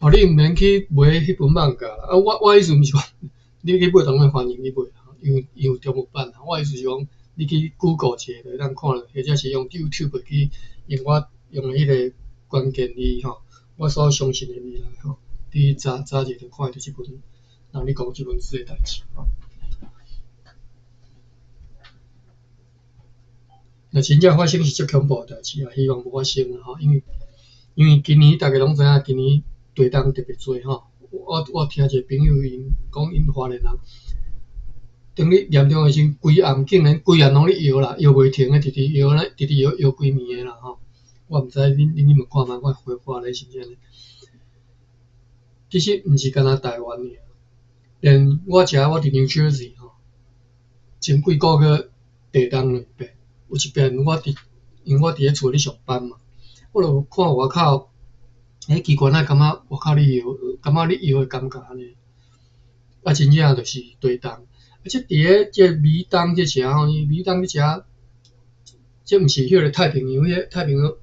哦，你毋免去買彼本漫畫啦。啊，我意思毋是講你去買，當然歡迎你買，因為伊有中文版。我意思是講，你去 Google 一下就會當看，或者是用 YouTube 去用我用的彼个關鍵字吼，我所相信的未來吼，你查查一下就看會著這本人咧講這本書的代誌吼。若真正發生是足恐怖的代誌啊！希望無發生啦吼，因為今年大家攏知影，今年地動特別濟吼。我聽一个朋友𪜶講，𪜶花蓮人，當咧嚴重的時陣，規暗竟然規暗攏咧搖啦，搖袂停的，直直搖咧，直直搖搖規暝的啦吼。我毋知恁去問看覓，我花蓮是毋是按呢？其實毋是干焦台灣爾，連我遮我佇 New Jersey 吼，前幾个月地動兩遍。有一遍我佇，因為我佇咧厝裡上班嘛，我就看外口，欸奇怪，哪會感覺外口咧搖，感覺咧搖的感覺按呢？啊，真正就是地動。啊，這佇咧這美東這遮吼，伊美東這遮，這毋是彼个太平洋，彼个太平洋，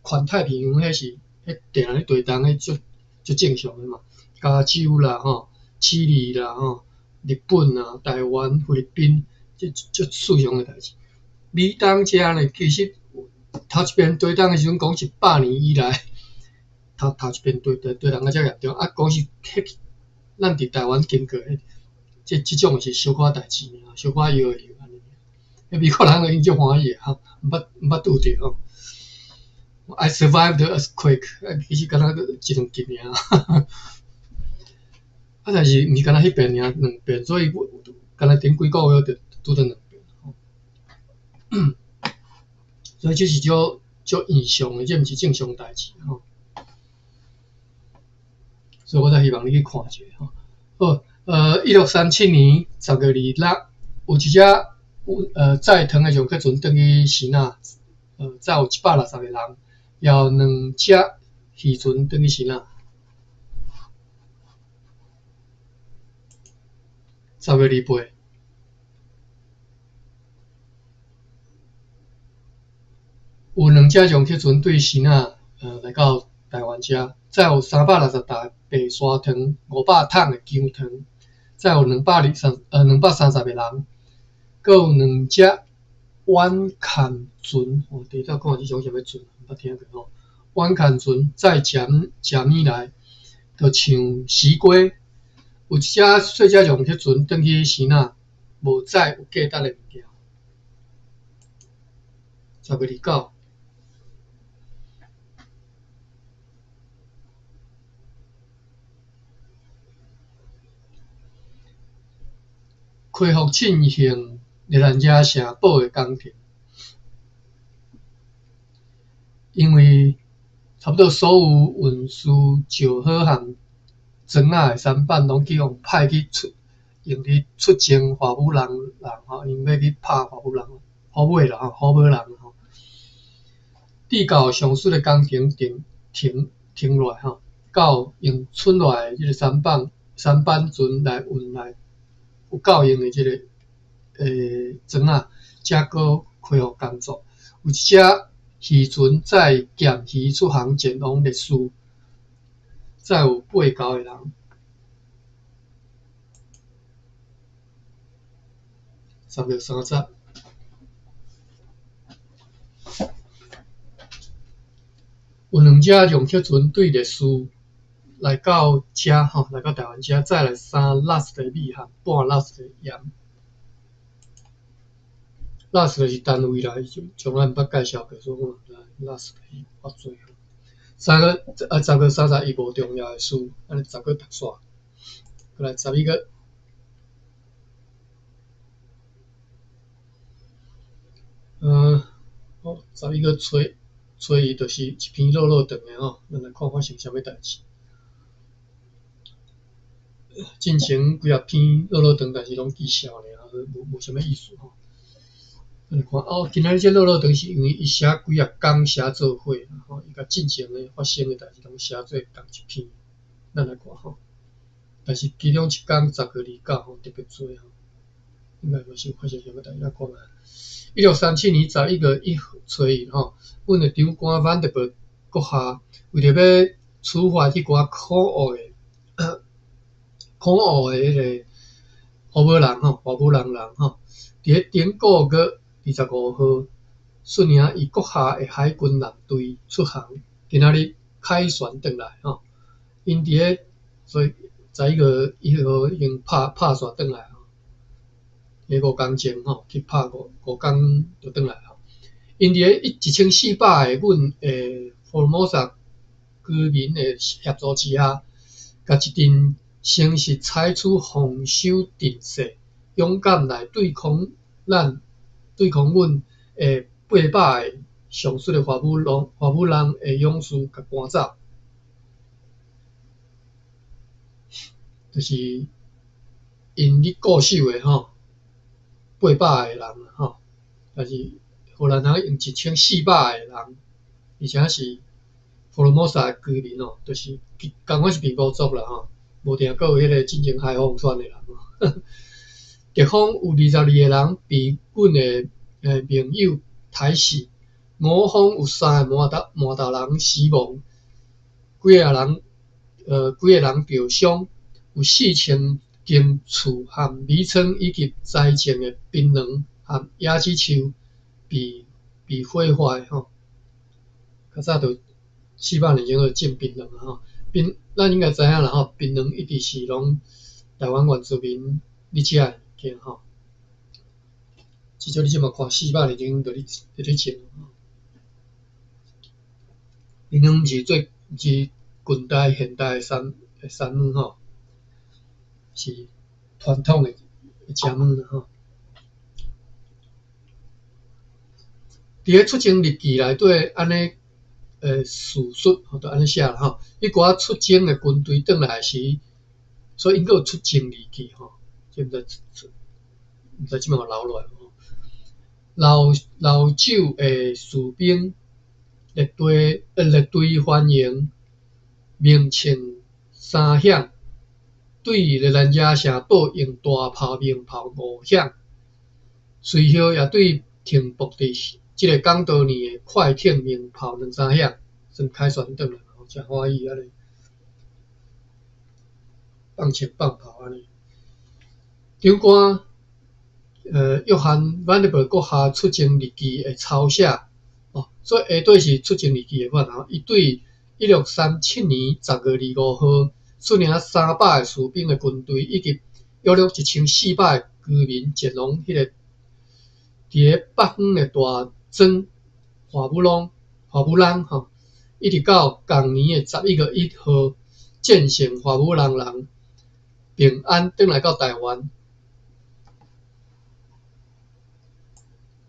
環太平洋彼是，彼定咧地動，彼足足正常的嘛。加州啦吼，智利啦吼，日本啊，台灣、菲律賓，這足正常的代誌。美東遮呢，其實頭一遍地動的時陣，講100年以來，頭一遍地動甲遮嚴重，啊，講是彼咱佇台灣經過的，這種是小可代誌爾，小可搖一搖按呢爾。彼美國人𪜶足歡喜的吼，毋捌拄著吼。I survived the earthquake，啊，其實敢若一兩擊爾，啊，但是毋是干焦彼遍爾，兩遍，所以敢若頂幾个月就拄著兩遍。所以這是足足異常的，這毋是正常代誌吼。所以我才希望你去看一下吼。好，1637年10月26，有一隻載糖的上客船轉去支那，載有160個人，也有兩隻漁船轉去支那。10月28。有兩隻上客船對支那，來到台灣遮，載有360袋白沙糖、500桶的薑糖，載有230個人，閣有兩隻遠崁船，哦，第一擺看這種啥物船，毋捌聽過吼。遠崁船載食物來，就像西瓜。有一隻細隻上客船轉去支那，無載有價值的物件。10月29。恢復進行熱蘭遮城堡的工程，因為差不多所有運輸石好和磚仔的舢板攏去予派去出，用去出征華府人吼，𪜶欲去拍華府人，虎尾啦吼，虎尾人吼。直到上述的工程停落來吼，到用剩落來的這個舢板船來運來有夠用的這個磚仔，才閣恢復工作。有一隻漁船載鹹魚出航前往烈士，載有8、9個人。10月30。有兩隻用客船對烈士來到遮吼，來到台灣遮，載來3拉斯的米和半拉斯的鹽。拉斯就是單位啦，伊從來毋捌介紹過，所以我毋知拉斯是偌濟。10月31無重要的事，按呢十月讀煞，過來11月。好，11月初一就是一篇落落長的吼，咱來看發生啥物代誌。進前幾仔篇落落長，但是攏記笑爾，無啥物意思吼。咱來看哦，今仔日這落落長是因為伊寫幾仔工寫做伙，吼，伊共進前的發生的代誌攏寫做仝一篇。咱來看吼，但是其中一工10月29吼特別濟吼，應該嘛是有發生啥物代誌，咱看覓。1637年11月1初一吼，阮的長官范德伯閣下為著欲處罰彼寡可惡的、可惡的彼個華武人吼，華武人人吼。佇咧頂個月25號，率領伊閣下的海軍艦隊出航，今仔日凱旋轉來吼。𪜶佇咧所以11月1號已經拍拍煞轉來吼。佇5工前吼去拍五五工就轉來吼。𪜶佇咧1400个阮的福爾摩沙居民的協助之下，共一陣誠實採取防守陣勢，勇敢來對抗咱、對抗阮的800个上述的華武龍、華武人的勇士，共趕走。就是𪜶咧固守的吼，800个人吼，但是荷蘭人用1400个人，而且是福爾摩沙的居民哦，就是仝款是平埔族啦吼，無定閣有彼個進前海風船的人吼。敵方有22個人被阮的盟友刣死，我方有三个麻豆人死亡，幾個人著傷，有4000間厝和米倉以及栽種的檳榔和椰子樹被毀壞吼。較早就400年前就種檳榔啊吼，檳咱應該知影啦吼，檳榔一直是攏台灣原住民咧食的物件吼。至少你這馬看400年前就咧種。檳榔毋是最毋是近代現代的產物吼，是傳統的食物啦吼。佇咧出征日記內底按呢事實吼，就按呢寫啦吼。彼寡出征的軍隊轉來時，所以𪜶閣有出征日記吼，這毋知毋知這擺有留落來無？老老酒的士兵列隊歡迎，鳴槍三響，對熱蘭遮城堡用大炮鳴炮五響，隨後也對停泊佇這个港島年的快艇鳴炮兩三響，算凱旋轉來嘛，誠歡喜按呢，放槍放炮按呢。長官約翰·范德伯閣下出征日記的抄寫，哦，所以下底是出征日記的款吼。伊對1637年10月25號，率領300个士兵的軍隊，以及約略1400个居民前往彼个佇咧北方的大莊華武朗、華武朗吼，一直到仝年的11月1號，戰勝華武朗人，平安轉來到台灣。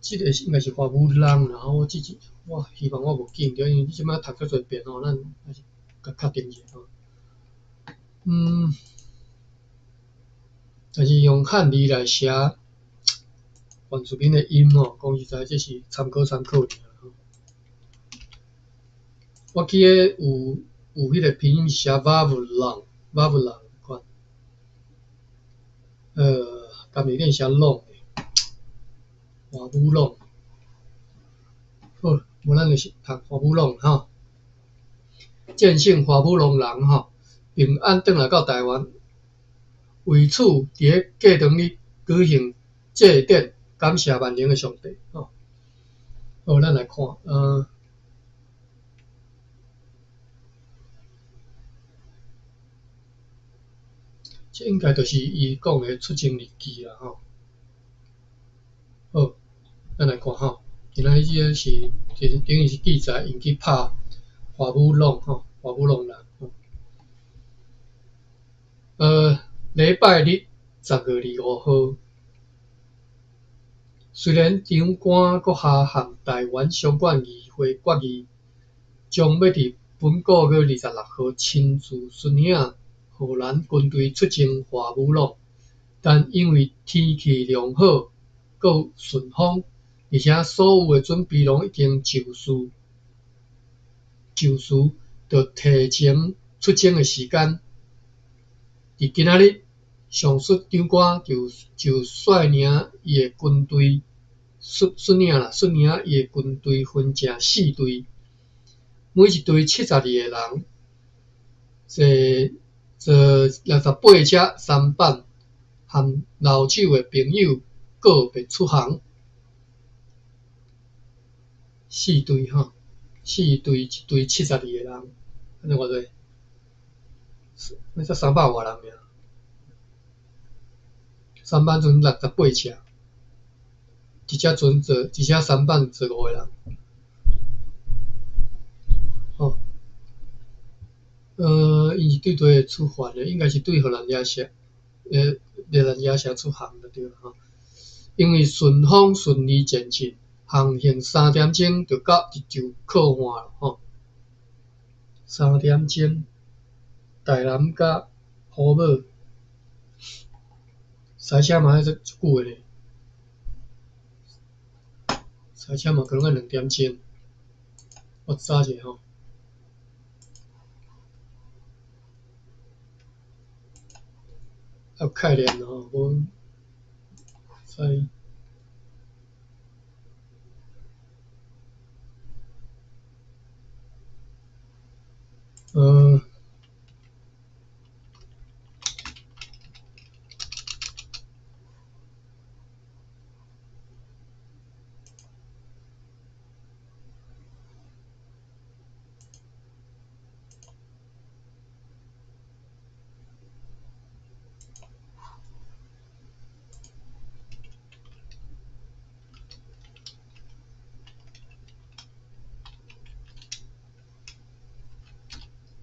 這个應該是華武人，然後我這這我希望我無記毋著，因為你這擺讀遮濟遍吼，咱還是共確定一下吼。但是用漢字來寫原住民的音吼，講實在，這是參考參考爾吼。我記得有彼個拼音寫瓦武朗，瓦武朗款，敢會練寫朗的，華武朗。好，無咱就是讀華武朗吼。戰勝華武朗人吼，平安轉來到台灣，為此佇咧過當日舉行祭典，感謝萬能的上帝吼。好，咱來看，這應該就是伊講的出征日記啦吼。好，咱來看吼，今仔日這個是就是等於是記載𪜶去拍華武朗吼，華武朗人吼。禮拜日10月25號，雖然長官閣下和台灣相關議會決議，將欲佇本個月26號親自率領荷蘭軍隊出征華武朗，但因為天氣良好，閣順風，而且所有的準備攏已經就緒，就緒，就提前出征的時間。佇今仔日，上述長官就率領伊的軍隊，率領啦，率領伊的軍隊分成四隊，每一隊72個人，坐坐六十八隻舢板，和留守的朋友告別出航。四隊吼，四隊一隊72個人，按呢偌濟？才三百外人爾。舢板船六十八隻，一隻船坐，一隻舢板坐五個人。吼，𪜶是對佗出發的，應該是對荷蘭亞社，荷蘭亞社出航就對啦吼。因為順風順利前進，航行3點鐘就到就靠岸吼。三點鐘，台南佮虎尾，駛車嘛愛足久的呢，駛車嘛可能愛2點鐘。我查一下吼。有概念吼，無知。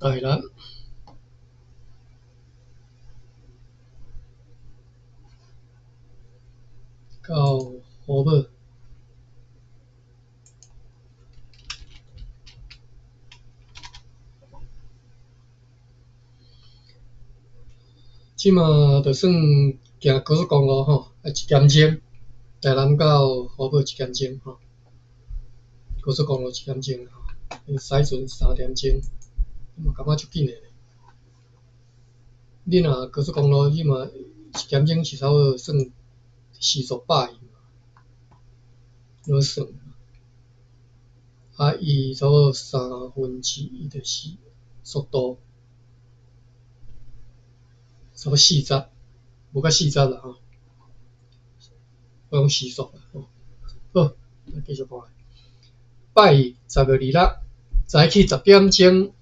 台南到虎尾，這馬就算行高速公路吼，愛一點鐘，台南到虎尾一點鐘吼，高速公路一點鐘吼，駛船3點鐘。嘛感覺足緊的呢。你若高速公路，你嘛一點鐘是差不多算時速120，按算。啊，伊差不多1/3就是速度，差不多40，無到40啦吼。我講時速啦吼。好，咱繼續看。拜二10月26，早起10點鐘。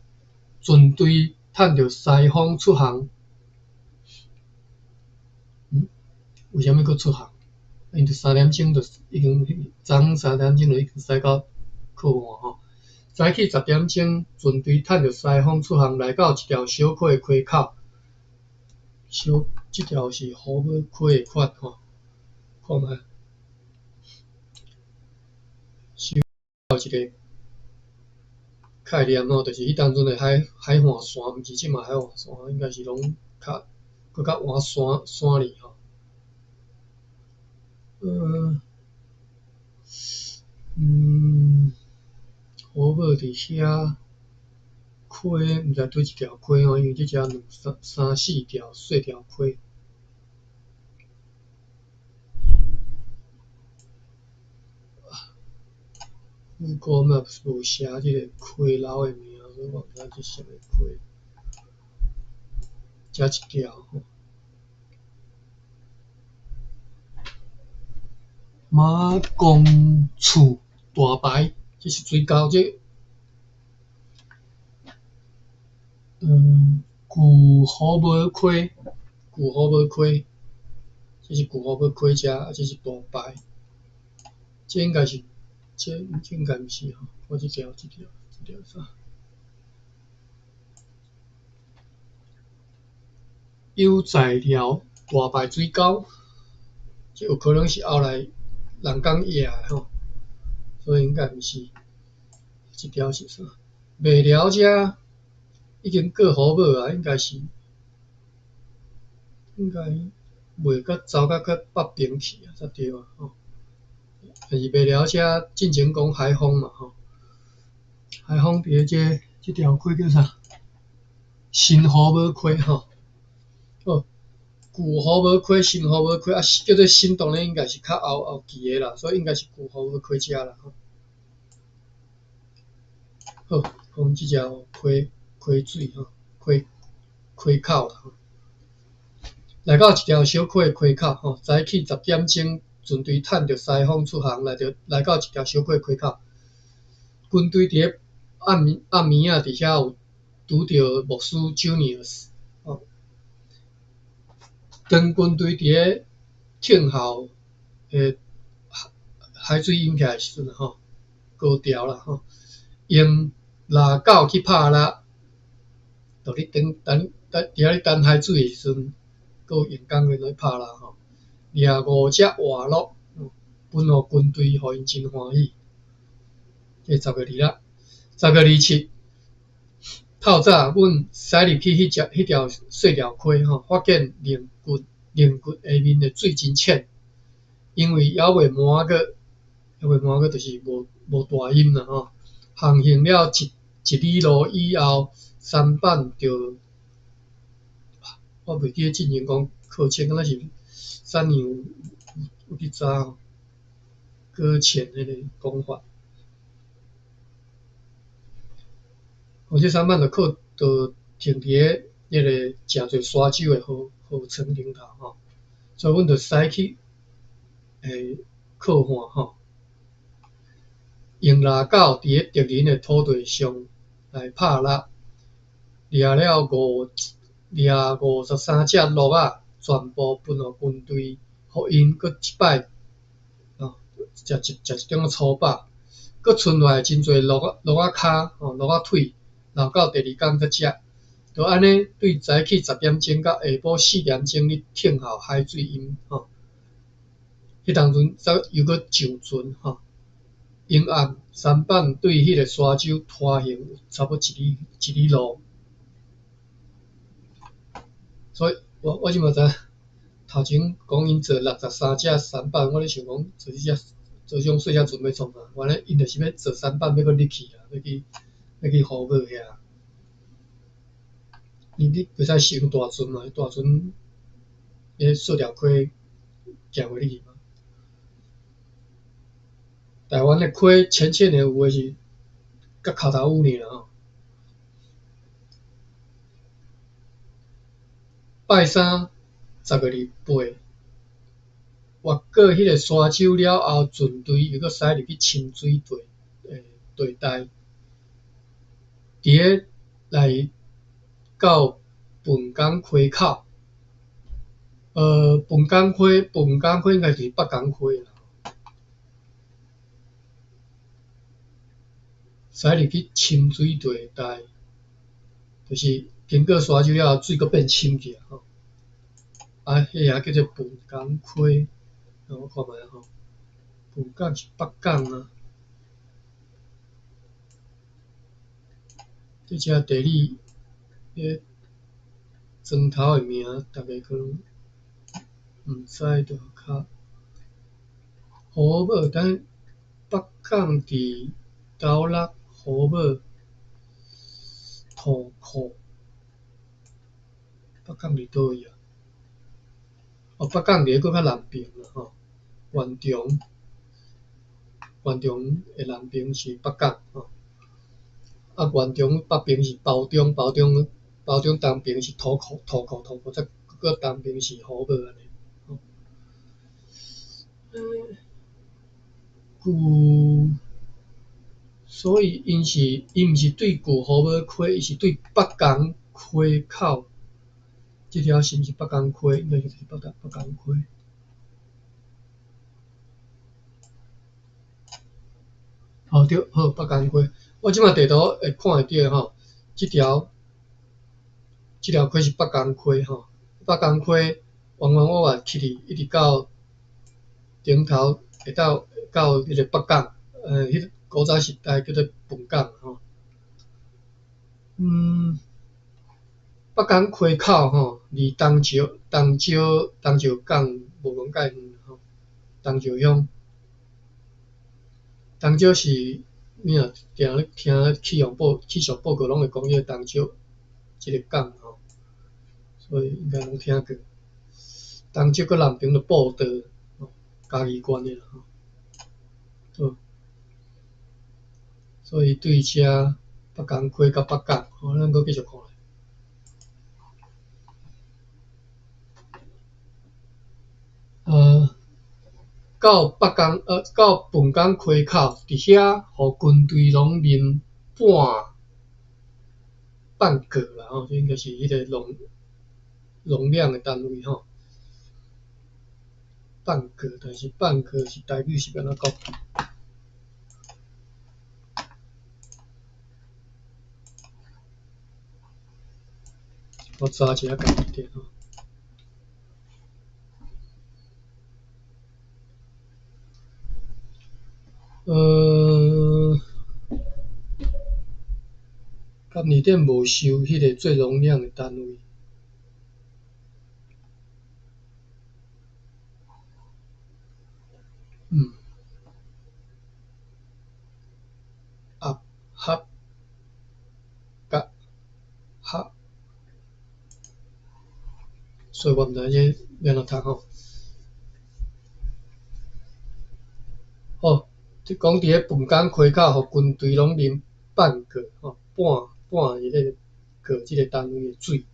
船隊趁著西風出航。為啥物閣出航？𪜶著三點鐘就已經，早昏三點鐘就已經駛到靠岸吼。早起10點鐘，船隊趁著西風出航，來到一條小溪的溪口。小，這條是虎尾溪的款吼，看覓。小一個概念吼，就是彼當陣的海岸線，毋是這馬海岸線，應該是攏較閣較倚山山裡吼。虎尾佇遐溪，毋知佗一條溪吼，因為這遮兩三三四條細條溪。Google Maps 無寫這個溪流的名，所以我毋知這是啥物溪。這一條吼，馬公厝大排，這是水溝這。舊虎尾溪，舊虎尾溪，這是舊虎尾溪遮，啊，這是大排，這應該是。這應該毋是吼，我這條、這條、這條啥？有在寮大排水溝，這有可能是後來人工壓的吼，所以應該毋是。這條是啥？麥寮遮已經過虎尾啊，應該是應該袂閣走到較北邊去啊，才對啊吼。但是麥寮遮進前講海豐嘛吼，海豐佇咧這這條溪叫啥？新虎尾溪吼，好，舊虎尾溪、新虎尾溪啊，叫做新，當然應該是較後後期的啦，所以應該是舊虎尾溪遮啦吼。好，講這條溪溪水吼，溪溪口啦，來到一條小溪的溪口吼，早起10點鐘，船隊趁著西風出航，來著來到一條小溪的溪口。軍隊佇咧暗暝暗暝仔佇遐有拄著牧師 Junius 吼。當軍隊佇咧聽候的海水湧起來的時陣吼，高潮啦吼，用獵狗去拍獵，就咧等等等佇遐咧等海水的時陣，閣有用工人來拍獵吼，掠五隻活鱸，分予軍隊，予𪜶真歡喜。這10月26，10月27，透早，阮駛入去彼隻彼條細條溪吼，發現龍骨龍骨下面的水真淺，因為猶未滿月，猶未滿月就是無無大陰啦吼。航行了一一里路以後，舢板就我袂記得進前講擱淺，敢若是三年有有去查吼，擱淺彼个講法。哦，這舢板就靠就停佇咧彼個誠濟沙洲的河河床頂頭吼，所以阮就駛去靠岸吼，用獵狗佇咧敵人的土地上來拍獵，掠了五掠53隻鱸仔，全部分予軍隊，予𪜶閣一擺吼，食一食一頓仔粗飽，閣賰落來真濟鱸仔鱸仔跤吼，鱸仔腿。留到第二工才食，就按呢對早起10點鐘到下晡4點鐘咧聽候海水湧吼，彼當陣才又閣上船吼。沿岸舢板對彼个沙洲拖行有差不多一里一里路，所以我我這馬知影頭前講𪜶坐63隻舢板，我咧想講坐這隻坐這種細隻船欲創啥？原來𪜶就是欲坐舢板欲閣入去啊，欲去。欲去湖尾遐，你你袂使傷大船嘛，大船，彼細條溪行袂入去嘛。台灣的溪淺淺的，有的是佮跤頭趺爾吼。拜三10月28，越過彼个沙洲了後，船隊又閣駛入去深水地地帶。佇咧來到笨港溪口，笨港溪，笨港溪應該就是北港溪啦。駛入去深水地帶，就是經過沙洲了後，水閣變深去啊！吼，啊，彼个叫做笨港溪，我看覓啊吼，笨港是北港啊。這只地理，彼磚頭的名，逐家可能毋知，就較湖尾，等北港佇斗六湖尾塗庫，北港佇佗位啊？哦，北港佇咧閣較南爿啦吼，縣中，縣中的南爿是北港吼。啊，縣中北爿是褒忠，褒忠褒忠東爿是塗庫，塗庫塗庫，再閣東爿是湖尾按呢。舊，所以𪜶是𪜶毋是對舊湖尾溪，伊是對北港溪口。這條是毋是北港溪？應該就是北港北港溪。哦對，好，北港溪。我這擺地圖會看會著吼，這條這條溪是北港溪吼，北港溪彎彎彎彎起去，一直到頂頭會到到彼個北港，彼古早時代叫做笨港吼。北港溪口吼，離東石東石東石港無講介遠吼，東石鄉，東石是。你若定咧聽氣象報氣象報告，攏會講這個東石這个港吼，所以應該攏聽過。東石閣南爿就布袋，嘉義縣的啦吼。好，所以對遮北港溪佮北港，吼，咱閣繼續看。到北港，到笨港溪口，佇遐予軍隊攏啉半半個啦吼，這應該是彼個容量的單位吼。半個，但是半個是台語是欲按怎講？我查一下家己點吼。甲字典無收彼个做容量的單位。合合甲合，所以我毋知這欲按怎讀吼。好，講佇咧笨港溪口，予軍隊攏啉半個吼，半彼個個這個單位的水，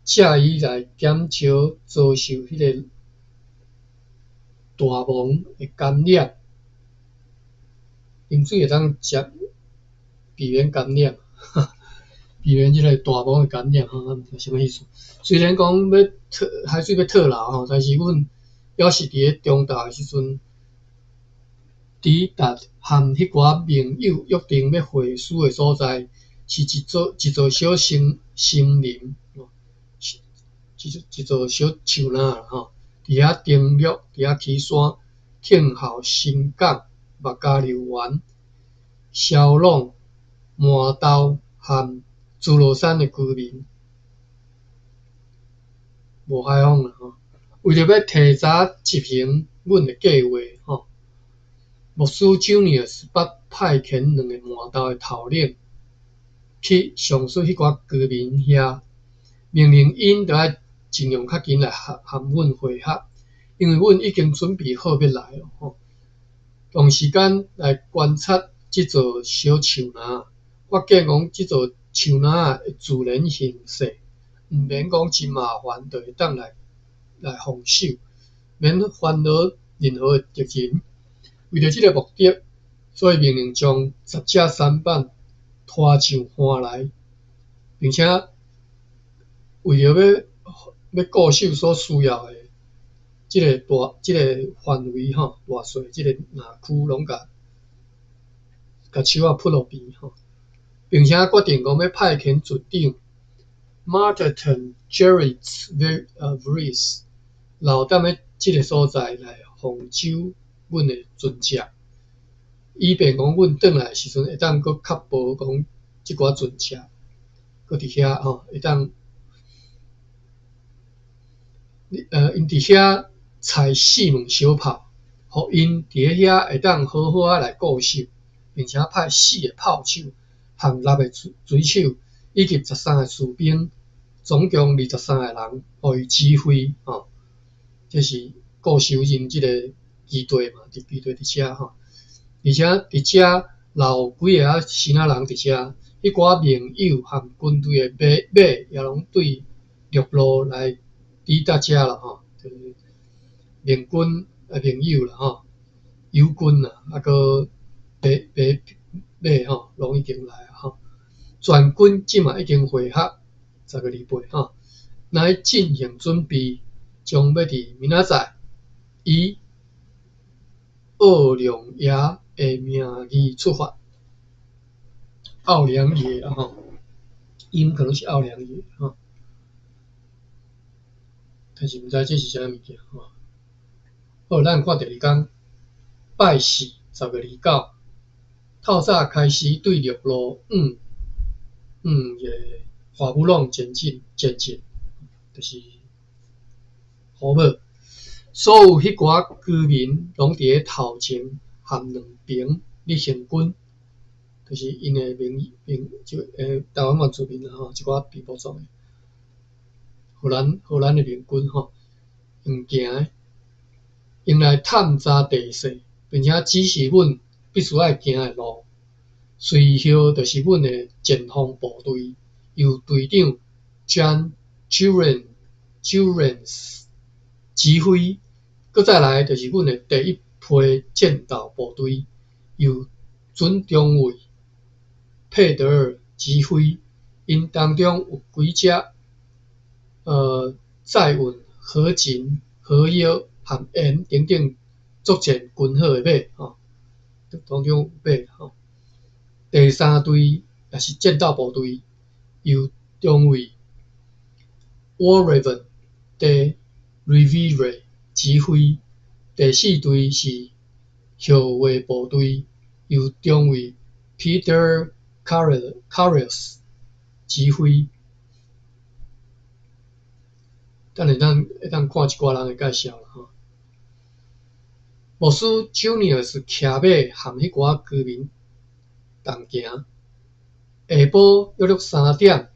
藉以來減少遭受彼個大蠓的感染。啉水會當食，避免感染，避免這個大蠓的感染吼，毋知啥物意思。雖然講欲撤海水欲退流吼，但是阮猶是佇咧中晝的時陣，抵達和彼寡盟友約定欲會師的所在，是一座小森林，一座小樹林啦吼。佇遐登陸，佇遐起山，聽候新港、麥加溜園、蕭朗、麻豆和諸羅山的居民，無海風啦吼。為著欲提早執行阮的計畫吼，牧師 Junius 捌派遣兩个麻豆的頭領去上述彼寡居民遐，命令𪜶著愛盡量較緊來和阮會合，因為阮已經準備好欲來囉吼。同時間來觀察這座小樹林，發現講這座樹林的自然形勢，毋免講真麻煩，就會當來防守，免煩惱任何的敵人。為著這個目的，所以命令將10隻舢板拖上岸來，並且為著欲固守所需要的這個範圍吼，大細這個林區攏共樹仔鋪路邊吼，並且決定講欲派遣船長 Martin Gerrits Vries 留踮咧這個所在來防守阮的船隻，以便講阮轉來的時陣會當閣確保講這寡船隻閣佇遐吼，會當𪜶佇遐載四門小炮，予𪜶佇咧遐會當好好仔來固守，並且派四个炮手和六个水手，以及13个士兵，總共23個人，予伊指揮吼。這是固守𪜶這个基地嘛，佇基地佇遮吼，而且佇遮留幾个仔生仔人佇遮，彼寡盟友和軍隊的馬也攏對陸路來抵達遮啦吼，就是盟軍啊盟友啦吼，友軍啦，啊閣馬吼，攏已經來啊吼。全軍這馬已經會合，10月28吼，來進行準備，將欲佇明仔載以奧良爺的名義出發。奧良爺啦吼，𪜶可能是奧良爺吼，但是毋知這是啥物件吼。好，咱看第二工，拜四10月29，透早開始對陸路往這個華武朗前進，就是好無？所有彼寡居民攏佇咧頭前和兩爿咧行軍，就是𪜶的民民就台灣原住民啦吼，一寡平埔族的荷蘭的盟軍吼，用行的，用來探查地勢，並且指示阮必須愛行的路。隨後就是阮的前鋒部隊，由隊長 Jan Jurgens 指揮，閣再來就是阮的第一批戰鬥部隊，由準中尉佩德爾指揮，𪜶當中有幾隻載運火箭、火藥和鹽等等作戰軍好的馬吼，當中有馬吼。第三隊也是戰鬥部隊，由中尉 Walraven de Riviere 指揮。第四隊是後衛部隊，由中尉 Peter Carels 指揮。等下咱會當看一寡人的介紹啦吼。牧師 Junius 騎馬和彼寡居民同行，下晡約略三點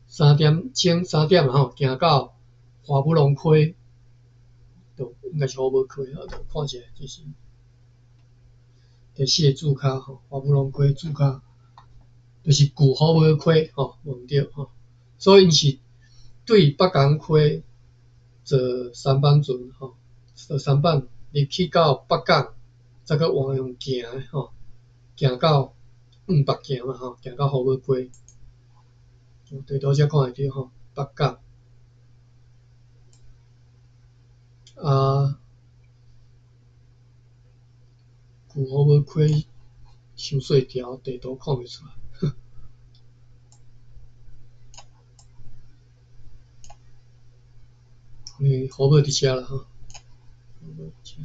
，3點鐘三點啦吼，行到華武龍溪，就應該是虎尾溪啊，看一下，這是第四个注跤吼，華武龍溪注跤，就是舊虎尾溪吼，無毋對吼，所以𪜶是對北港溪坐舢板船吼，坐舢板入去到北港，再閣換用行的吼，行到往北行嘛吼，行到虎尾溪。地圖遮看會著吼，北港。啊，舊虎尾溪傷細條，地圖看袂出來。因為虎尾佇遮啦吼，虎尾佇遮。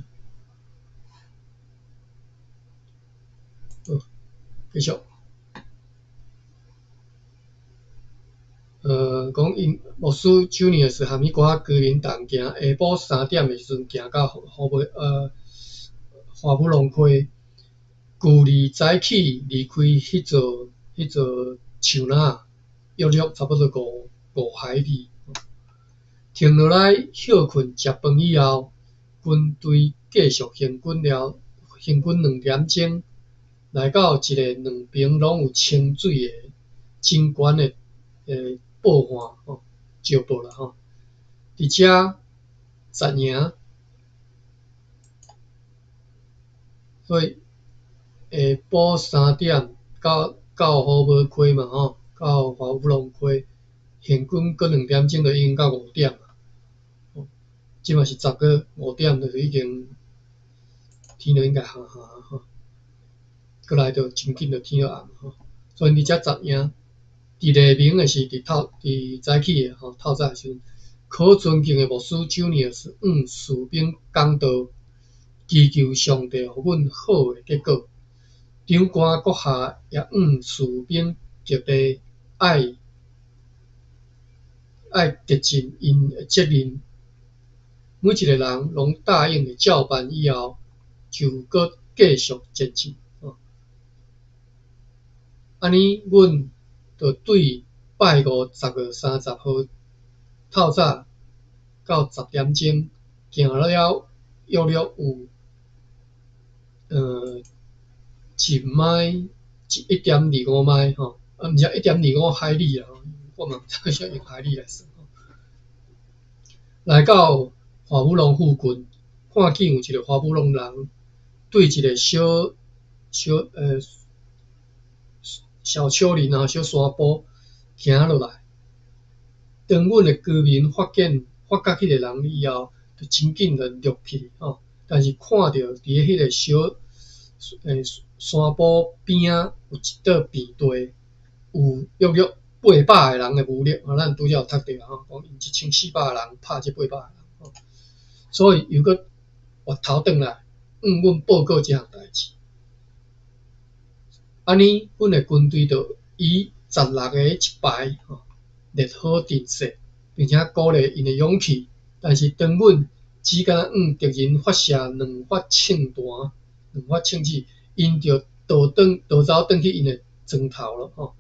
好，繼續。講𪜶牧師 Junius 和彼寡居民同行，下晡三點的時陣行到虎尾華武龍溪，距離早起離開彼座樹林，約略差不多5海里。停落來歇睏食飯以後，軍隊繼續行軍了，行軍2點鐘，來到一个兩爿攏有清水的真懸的報岸吼，石堡啦吼，佇遮紮營，所以下晡三點到虎尾溪嘛吼，到華武龍溪，行軍閣2點鐘就已經到5點啦。這嘛是10個5點，就是已經天就應該暗暗吼，閣來就真緊就天就暗吼，所以佇遮紮營。佇黎明的是佇透佇早起的吼，透早的時陣，可尊敬的牧師 Junius 向士兵講道，祈求上帝予阮好的結果。長官閣下也向士兵極力愛竭盡𪜶的責任。每一個人攏答應會照辦以後，就閣繼續前進。按呢，阮就對拜五10月30號透早到10點鐘，行了約略有1邁1.25邁吼，啊，毋是1.25海里啊，我嘛毋知啥用海里來算。來到華武龍附近，看見有一個華武龍人對一個小小小丘陵啊，小山坡行落來。當阮的居民發覺彼個人以後，就真緊就掠去吼。但是看著佇彼個小山坡邊仔有一桌平地，有約略800個人的武力，咱拄才有讀著吼，講𪜶1400個人拍這800個人，吼，所以又閣回頭轉來，向阮報告這項代誌。按呢，阮的軍隊就以16个一排吼，列好陣勢，並且鼓勵𪜶的勇氣。但是當阮只敢若向敵人發射兩發槍彈、兩發槍子，𪜶就逃走轉去𪜶的庄頭了吼，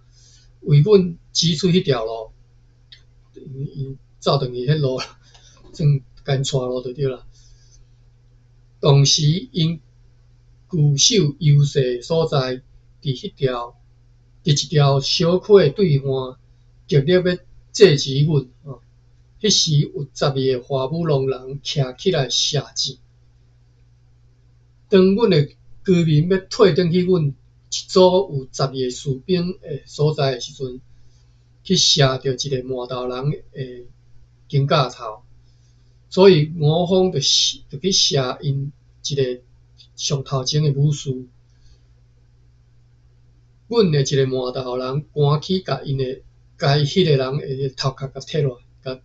為阮指出彼條路，𪜶走轉去彼路，算共𪜶帶路就對啦。同時，𪜶據守優勢所在，佇一條小溪的對岸，極力欲制止阮吼。彼彼時有12个華武隆人徛起來射箭。當阮的居民欲退轉去阮一組有十二个士兵的所在的時陣，去射著一个麻豆人的肩胛頭，所以我方就去射𪜶一个上頭前的武士。阮的一个麻豆人趕去共𪜶的，共彼个人的頭殼共提落來，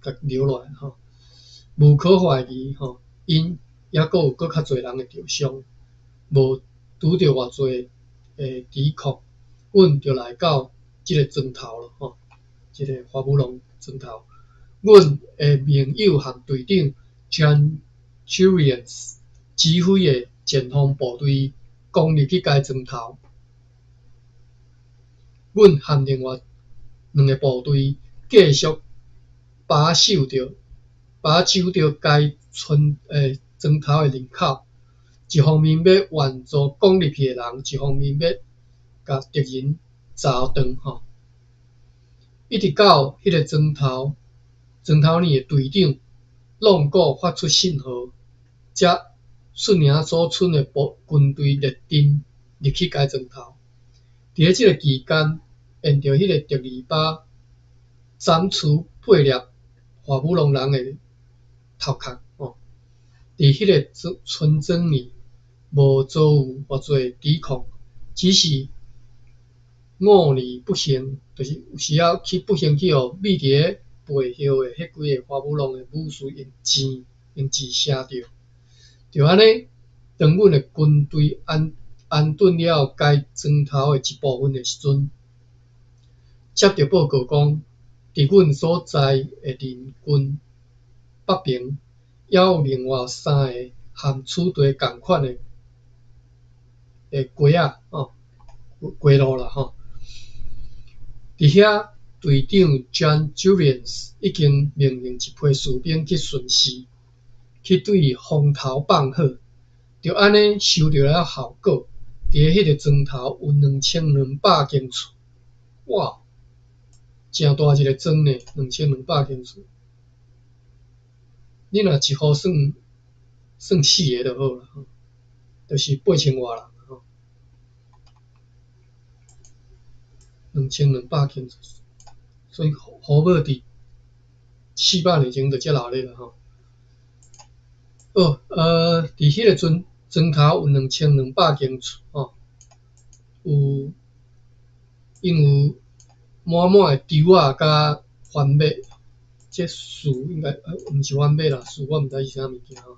共共留落來吼。無可懷疑吼，𪜶猶閣有閣較濟人會著傷，無拄著偌濟的抵抗，阮就來到這個莊頭囉吼，這个華武隆莊頭。阮的盟友和隊長 John Jurgens 指揮的前鋒部隊攻入去該莊頭。阮和另外兩个部隊繼續把守著該村莊頭的入口，一方面欲援助攻入去的人，一方面欲共敵人鑿斷吼。一直到彼个莊頭莊頭爾的隊長朗古發出信號，才率領所剩的部軍隊列陣入去該莊頭。佇咧這个期間，沿著彼个竹籬笆斬除八粒華武隆人的頭殼吼。佇彼个村莊裡無遭遇偌濟抵抗，只是偶爾不幸，就是有時仔去不幸去予覕佇咧背後的彼幾个華武隆的武士用箭用箭射著。就按呢，當阮的軍隊安頓了該莊頭的一部分的時陣，接著報告講，佇阮所在的鄰近北爿，猶有另外三个和此地仝款的街仔吼，街路啦吼。佇遐，隊長 John Jurgens 已經命令一批士兵去巡視，去對風頭放火，就按呢收著了效果。佇彼个莊頭有2200間厝，哇，誠大一个莊呢，兩千兩百間厝。你若一戶算四个就好啦，就是8000外人吼。2200間厝，所以胡某佇400年前就遮熱鬧啦吼。好，佇彼个陣莊頭有2200間厝吼，有𪜶有滿滿的稻仔佮番麥，這樹應該毋是番麥啦，樹我毋知是啥物件吼，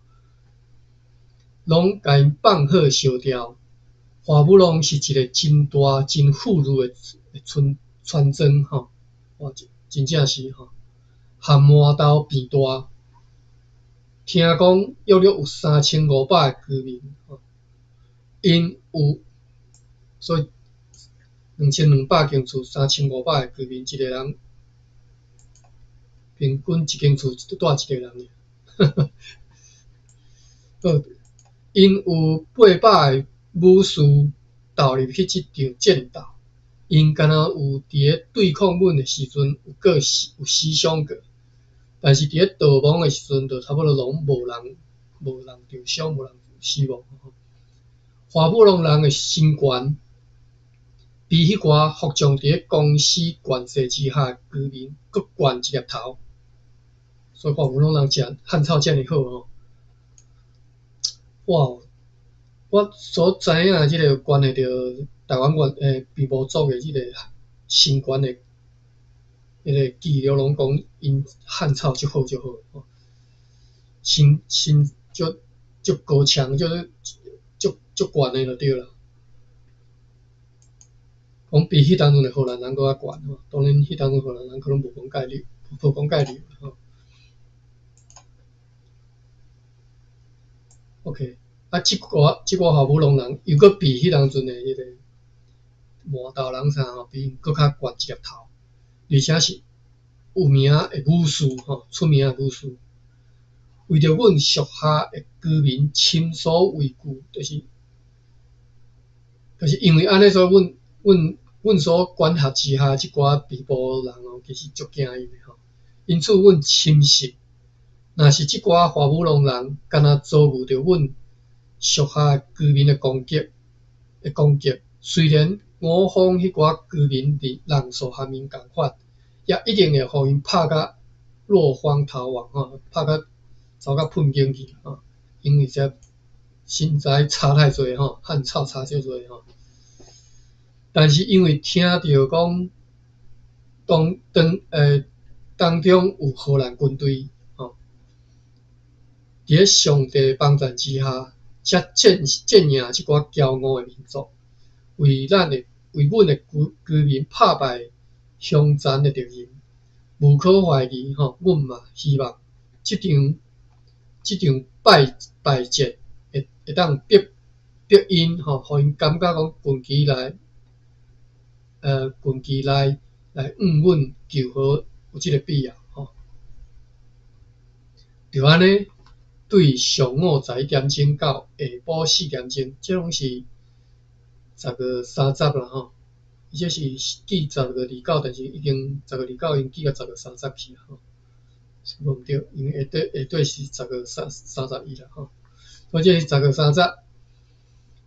攏共𪜶放火燒掉。華武隆是一個真大、真富裕的村莊吼，哇，真正是吼，和麻豆變大，聽講約略有3500个居民吼，𪜶有，所以2200間厝，3500个居民，一个人平均一間厝就蹛一个人爾。好，𪜶有800个武士投入去這場戰鬥，𪜶敢若有佇咧對抗阮的時陣有閣死有死傷過，但是佇咧逃亡的時陣，就差不多攏無人著傷，無人死亡。華武隆人的身懸比彼寡服從佇咧公司權勢之下的居民閣懸一粒頭，所以華武隆人食漢草遮爾好吼。哇！我所知影的這个關係著台灣原平埔族的這个身懸的彼个記錄，攏講𪜶漢草足好足好，身身足足高強，足足足懸的就對啦。講比彼當陣的荷蘭人閣較懸吼，當然彼當陣荷蘭人可能無講介無講介了吼。OK。啊，這寡這寡華武隆人又閣比彼當陣的彼個麻豆人啥吼，比𪜶閣較懸一粒頭，而且是有名的武士吼，出名的武士。為著阮屬下的居民深所畏懼，就是因為按呢，所以阮所管轄之下這寡平埔人吼，其實足驚𪜶的吼。因此，阮深信，若是這寡華武隆人干焦遭遇著阮屬下居民的攻擊，雖然我方彼寡居民人數和𪜶仝款，也一定會予𪜶拍甲落荒逃亡吼，拍甲走甲噴間去吼，因為這身材差太濟吼，漢草差足濟吼。但是因為聽著講當中有荷蘭軍隊吼，佇咧上帝幫贊之下，才戰贏這寡驕傲的民族，為阮的居民拍敗兇殘的敵人。無可懷疑吼，阮嘛希望這場敗戰會當逼𪜶吼，予𪜶感覺講近期來向阮求和有這个必要吼。就按呢，對上午11點鐘到下晡4點鐘，這攏是10月30啦吼。伊這是記10月29，但是已經十月二九，𪜶記到十月三十去啦吼。是無毋對，因為下底是十月31啦吼。所以這是十月三十，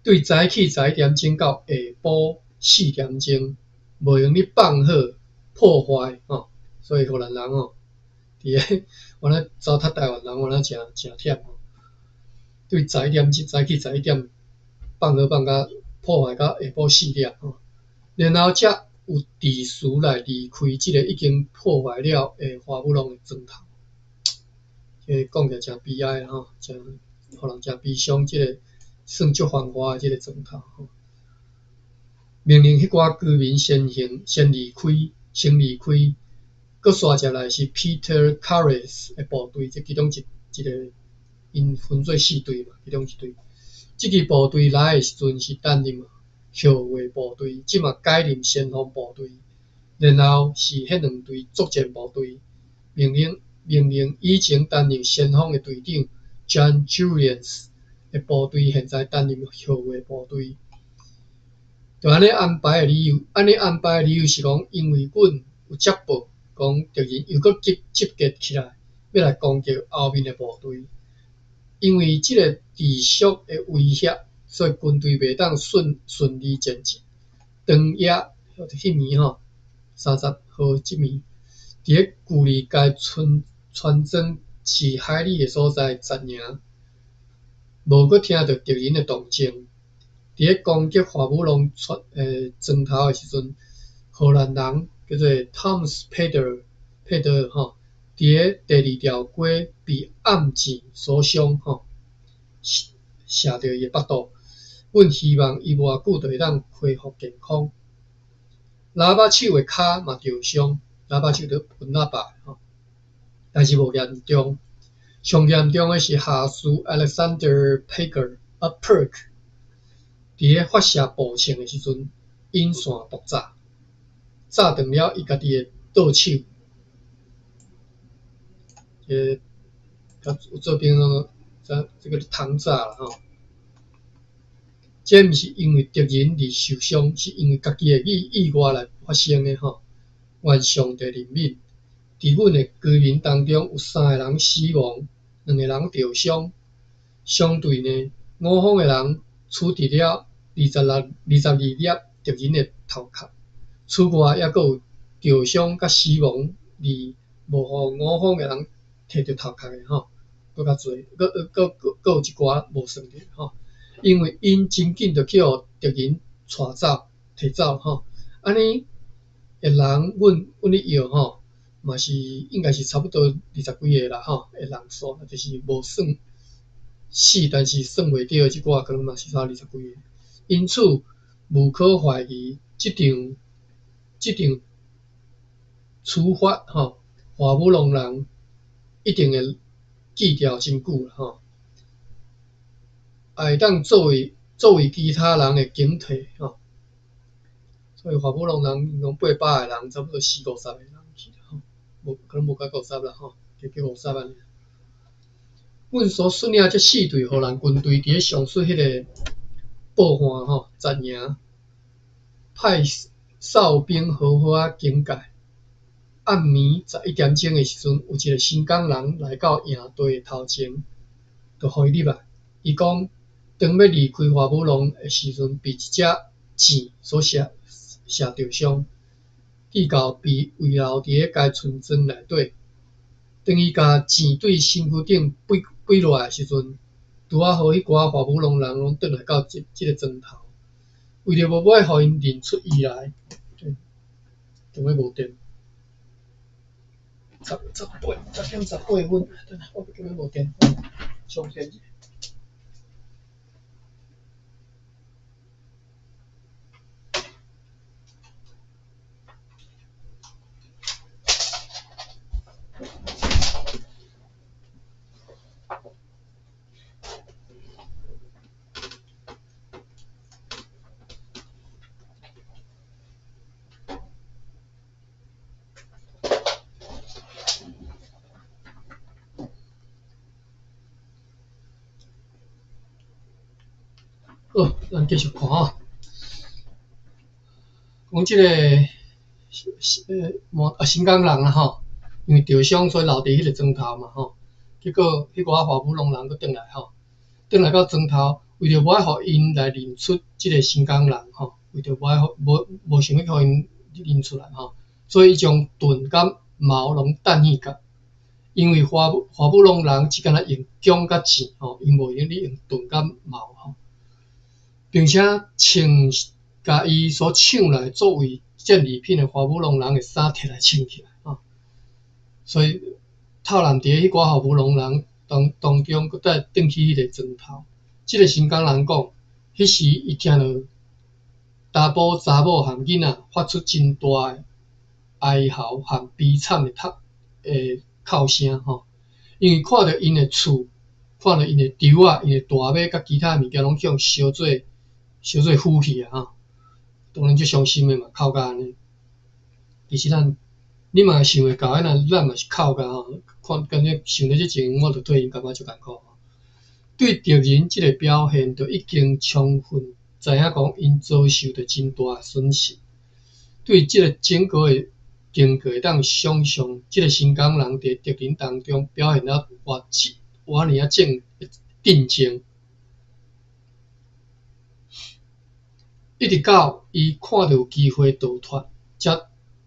對早起11點鐘到下晡四點鐘，無閒咧放火破壞吼，所以荷蘭人吼，佇咧原來糟蹋台灣人，原來誠誠忝吼。對11點鐘早起十一點放火放甲破壞到下晡四點吼，然後才有秩序來離開這个已經破壞了的華武隆的磚頭。這講起來誠悲哀吼，誠予人誠悲傷，這个算足繁華的這个磚頭吼。命令彼寡居民先行先離開，先離開。閣煞入來是 Peter Carres 的部隊，這其中一個，𪜶分做四隊嘛，其中一隊。這支部隊來的時陣是擔任後衛部隊，這馬改任先鋒部隊，然後是彼兩隊作戰部隊。命令以前擔任先鋒的隊長 John Julius 的部隊，現在擔任後衛部隊。就按呢安排的理由，按呢安排的理由是講，因為阮有接報，講敵人又閣集結起來，欲來攻擊後面的部隊。因為這个持續的威脅，所以軍隊袂當順利前進。當夜，彼暝吼，30號這暝，佇咧距離該村莊1海里的所在紮營，無閣聽著敵人的動靜。佇咧攻擊華武隆磚頭的時陣，荷蘭人叫做 Thomas Peter 吼，佇咧第二條街被暗箭所傷吼，射著伊的腹肚。阮希望伊無偌久就會當恢復健康。喇叭手的跤嘛著傷，喇叭手佇噴喇叭吼，但是無嚴重。上嚴重的是下士 Alexander Perk，佇咧發射步槍的時陣，引線爆炸，炸斷了伊家己的左手。有做兵攏這個膛炸啦吼。這毋是因為敵人而受傷，是因為家己的意外來發生的吼。願上帝憐憫。佇阮的居民當中有三个人死亡，兩个人著傷。相對呢，我方的人處置了22粒敵人的頭殼。此外，猶閣有著傷佮死亡而無予我方的人提著頭殼的吼，閣較濟，閣有一寡無算著吼。因為𪜶真緊就去予敵人帶走、提走吼。按呢的人，阮咧約吼，嘛是應該是差不多二十幾个啦吼，的人數，就是無算死，但是算袂著的這寡可能嘛是差二十幾个。因此，無可懷疑，這場處罰吼，華武隆人一定會記牢真久啦吼，也會當作為其他人的警惕吼。所以華武隆人講800個人，差不多死50個人去啦吼，無可能無到五十啦吼，加加五十按呢。阮所率領這四隊荷蘭軍隊，佇咧上述彼个報案吼，紮營，派哨兵好好仔警戒，暗暝11點鐘的時陣，有一个新港人來到營地的頭前，就予伊入來。伊講，當欲離開華武廊的時陣，被一隻箭所射射著傷，至到被遺留佇咧該村莊內底。當伊共箭對身軀頂拔拔落來的時陣，拄仔好彼寡華武廊人攏轉來到這這个莊頭，為著無欲予𪜶認出伊來，當欲無電。十十八10點18分，等下我今欲無電，充電。好，咱繼續看吼。講這個啊新港人啊吼，因為著傷所以留佇彼个莊頭嘛吼。結果彼寡華武廊人閣轉來吼，轉來到莊頭，為著無愛予𪜶來認出這个新港人吼，為著無愛予無無想欲予𪜶認出來吼，所以伊將盾佮矛攏擲去甲。因為華華武廊人只敢若用弓佮箭吼，𪜶無閒咧用盾佮矛吼。並且穿共伊所搶來作為戰利品的華武廊人的衫摕來穿起來吼，所以透濫佇咧彼寡華武廊人當當中，閣再轉去彼個莊頭。這个新港人講，彼時伊聽著查埔查某和囡仔發出真大的哀嚎和悲慘的哭的哭聲吼，因為看著𪜶的厝，看著𪜶的勼仔、𪜶的大馬佮其他物件攏予燒做燒做灰去啊！吼，當然足傷心的嘛，哭甲按呢。其實咱，你嘛想會到，咱咱嘛是哭甲吼，看感覺想著這情形，我就替𪜶感覺足艱苦。對敵人這个表現，就已經充分知影講，𪜶遭受著真大的損失。對這个整個的經過會當想像，這个新港人佇敵人當中表現了偌偌爾仔正鎮靜。一直到伊看著有機會逃脫，才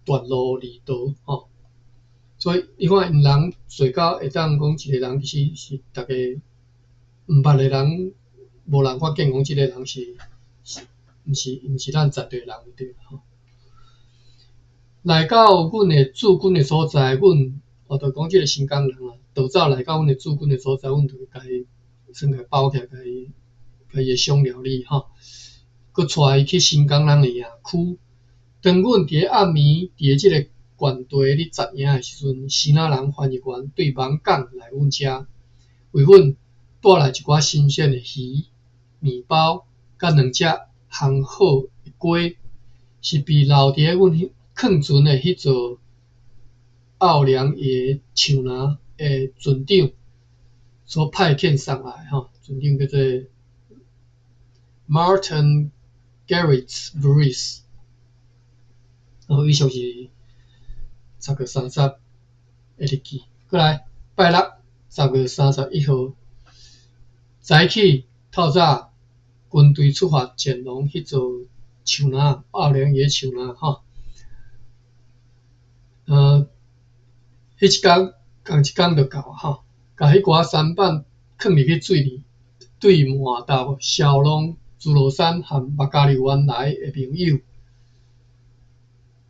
斷路而逃吼。所以你看，𪜶人做到會當講一个人，其實是逐家毋捌的人，無人發現講這个人是是毋是毋是咱在地人對吼。來到阮的駐軍的所在，阮我就講這个新港人啊，逃走來到阮的駐軍的所在，阮就共伊算共包起來，共伊共伊的傷料理吼。閣帶伊去新港人的營區。當阮佇咧暗暝佇咧這个縣地咧紮營的時陣，支那人翻譯員對網港來阮遮，為阮帶來一寡新鮮的魚、麵包，佮兩隻烘好的雞，是被留佇咧阮囥船的彼座奧良爺樹林的船長所派遣送來吼，船長叫做 Martin Garrett Bruce，哦，以上是10月30的日記。過來拜六10月31號早起透早，軍隊出發前往彼座樹林，奧良爺樹林吼。彼一工仝一工就到啊吼，共彼寡舢板囥入去水裡，對麻豆、蕭朗、諸羅山和麥加利灣來的朋友，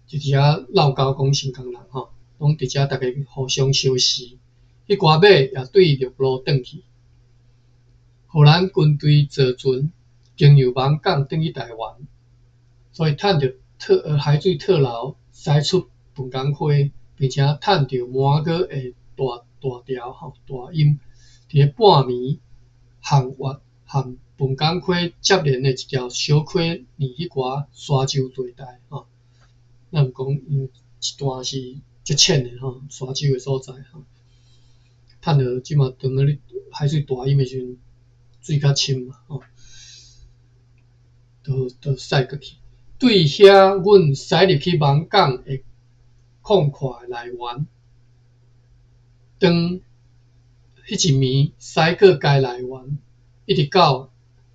就佇遐鬧交講新港人吼，攏佇遮逐家互相相識。彼寡馬也對陸路轉去。荷蘭軍隊坐船經由網港轉去台灣，所以趁著特海水退流，駛出飯港溪，並且趁著滿月的大大潮吼大陰，佇咧半暝航越和飯港溪接連的一條小溪，連彼寡沙洲地帶吼。咱有講，因一段是足淺的吼，沙洲的所在吼。趁著這馬當咧海水大淹的時陣，水較深嘛吼，就就駛過去。對遐，阮駛入去網港的曠闊的來源。當彼一暝駛過該來源，一直到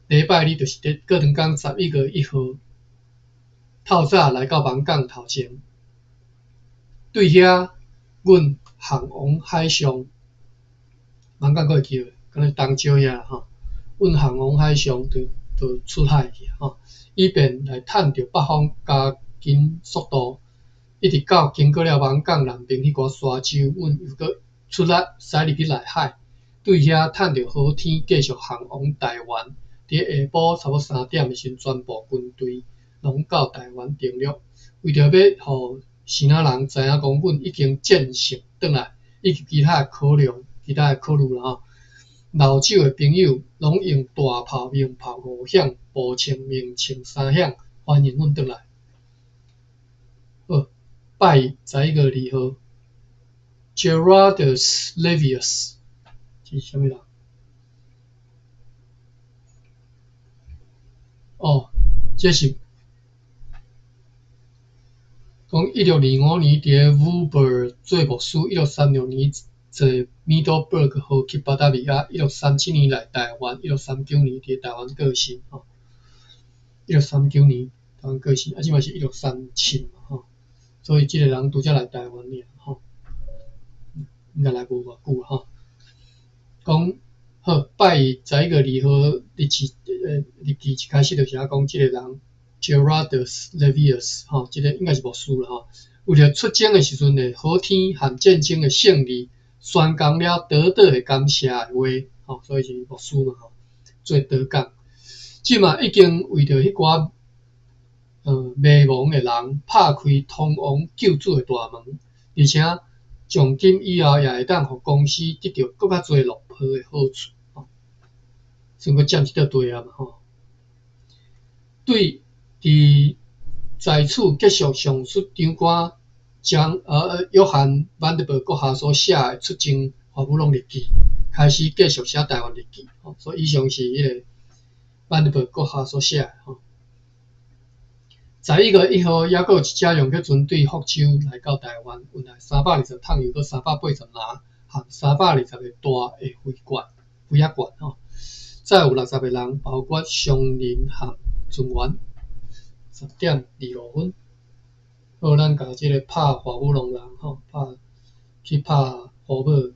禮拜二，就是佇過兩工11月1號，透早來到網港頭前，對遐，阮航往海上，網港閣會記無？敢若東石遐吼，阮航往海上就出海去吼，以便來趁著北風加緊速度，一直到經過了網港南邊彼寡沙洲，阮又閣出來駛入去內海，對遐趁著好天，繼續航往台灣。佇下晡差不多3點的時陣，全部軍隊攏到台灣登陸，為著欲予支那人知影講，阮已經戰勝轉來，以及其他的考量、其他的考慮啦吼。老酒的朋友攏用大炮、鳴炮五響、步槍鳴槍三響，歡迎阮轉來。好，拜一11月2號，Gerardus Levius 這是啥物人？哦，這是講1625年佇個 Voorburg 做牧師，1636年坐 Middelburg 號去巴達維亞，1637年來台灣，1639年佇台灣過身吼。1639年台灣過身，啊，這馬是1637嘛吼，所以這個人拄才來台灣爾吼，應該來無偌久吼。講好，拜一11月2號日期一開始就是講這個人 Gerardus Levius 吼，這個應該是牧師啦吼。為著出征的時陣的好天和戰爭的勝利，宣講了得到的感謝的話吼，所以是牧師嘛吼，做禱告。這馬已經為著彼寡迷惘的人拍開通往救主的大門，而且從今以後也會當予公司得著閣較濟落魄的好處。算閣佔一塊地啊嘛吼。對，佇在此結束上述長官將約翰萬德伯閣下所寫的出征華武籠日記，開始繼續寫台灣日記。吼，所以以上是彼個萬德伯閣下所寫的吼。11月1號，猶閣有一隻楊克船對福州來到台灣，運來320桶油，閣380籃，含320個大的飛罐、飛仔罐吼。載有60個人，包括商人和船員。10點25分，好，咱共這個拍華武籠人吼，拍去拍胡某，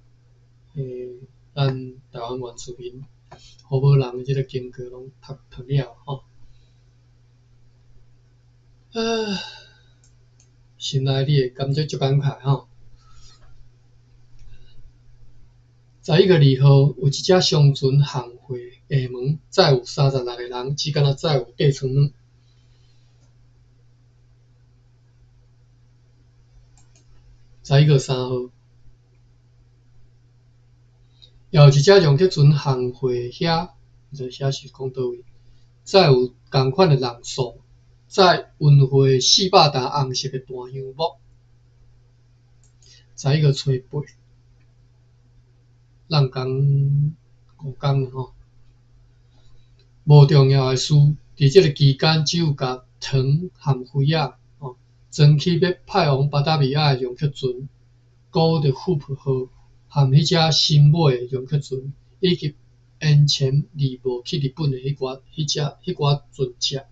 咱台灣原住民胡某人的這個經過攏讀讀了吼。心內你會感覺足感慨吼。11月2號，有一隻商船航回廈門，載有36個人，只敢若載有底倉卵。11月3號，也有一隻楊克船航回遐，毋知遐是講佗位，載有仝款的人數，載運貨400擔紅色的大香木。11月初8，咱講5工吼，無重要的事，佇這個期間，只有共糖和魚仔吼裝去欲派往巴達維亞的楊克船 Goede Hoop 號和彼隻新買的楊克船，以及延前而無去日本的彼寡彼隻彼寡船隻。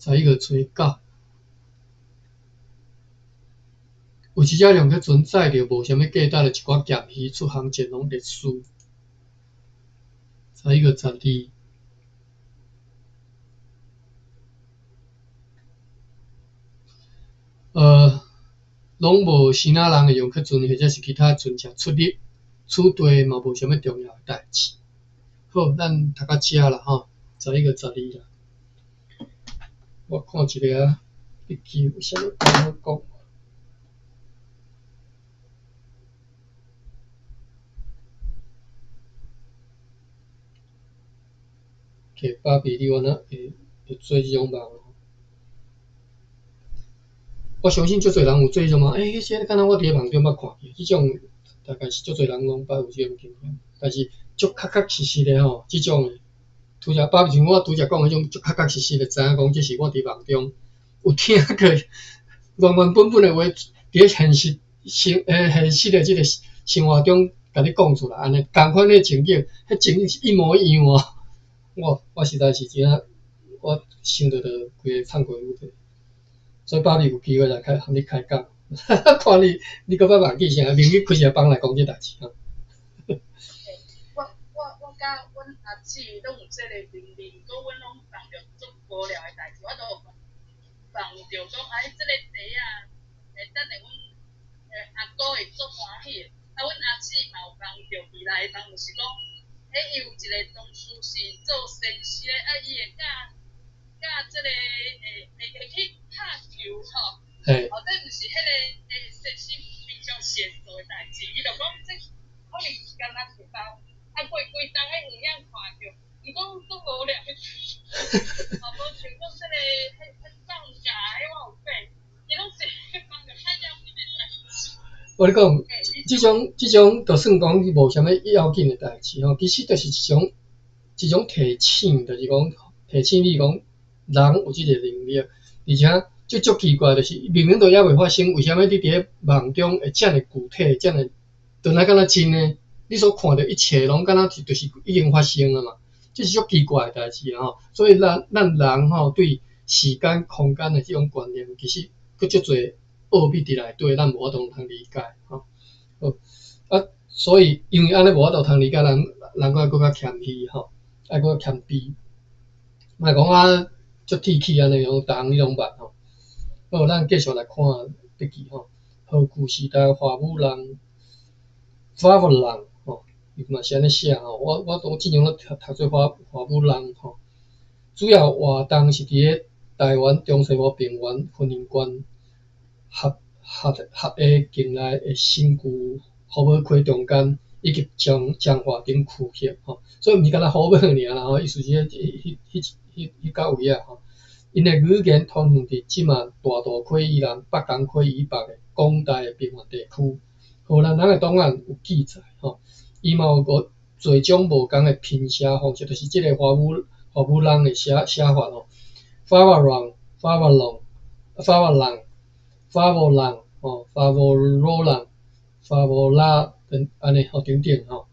11月初9，有一隻楊克船載著無啥物價值的一寡鹹魚出航前往烈士。11月12，攏無支那人的楊克船或者是其他船隻出入，此地嘛無啥物重要的代誌。好，咱讀到遮啦吼，11月12啦。我看一下啊，日記有啥物通好講？摕芭比，你有按怎會做這種夢？我相信足濟人有做這種夢，這個敢若我佇咧夢中捌看過，這種大概是足濟人攏捌有這種經驗，但是足確確實實的吼，這種的，拄才芭比像我拄才講彼種足確確實實的，知影講這是我佇夢中有聽過，原原本本的話，佇咧現實生現實的這个生活中，共你講出來，按呢仝款的情景，彼情景是一模一樣哦。我實在是真正，我想著就規个暢過去。所以爸你有機會來開和你開講，看你你閣捌忘記啥，明日開一個房來講這代誌吼。我佮阮阿姊攏有這個能力，毋過阮攏碰著足無聊的代誌，我都有碰著講，哎，這個茶仔，欸，等下阮阿姑會足歡喜的。啊，阮阿姊嘛有幫著未來的幫，就是講，欸，伊有一個同事是做先生的，啊，伊會教教這個會去拍球吼。哦，這毋是彼個先生平常時會做的代誌，伊就講這可能敢若是包，啊過規冬彼有影看著，伊講足無聊。哦，無像講這個彼放假彼我有講，伊攏是幫著較要緊的代誌。我咧講，這種就算講無啥物要緊的代誌吼，其實就是一種提醒，就是講提醒你講人有這個能力，而且這足奇怪，就是明明都猶未發生，為啥物你佇咧夢中會遮爾具體，遮爾轉來敢若真的？你所看著一切攏敢若是就是已經發生了嘛？這是足奇怪的代誌吼。所以咱人吼對時間、空間的這種觀念，其實閣足濟奧秘佇內底，咱無法度通理解吼。好，啊，所以因為按呢無法度通理解，人人閣愛閣較謙虛吼，愛閣較謙卑，莫講啊足鐵齒按呢，講逐項你攏捌吼。好，咱繼續來看筆記吼。荷據時代華語人，華語人吼，伊嘛是按呢寫吼。我都之前攏讀做華語人吼。主要活動是佇咧台灣中西部平原雲林縣合下境內的新舊虎尾溪中間，以及彰化等區域吼。所以毋是干焦虎尾爾啦吼，意思是彼彼彼彼甲位仔吼。𪜶的語言通行佇這馬大肚溪以南、北港溪以北的廣大的平原地區。荷蘭人的檔案有記載吼，伊嘛有五濟種無仝的拼寫方式，就是這個華語人的寫法吼。華語人、華語龍、華語人、華語人吼、華語羅人、華語拉等按呢吼等等吼。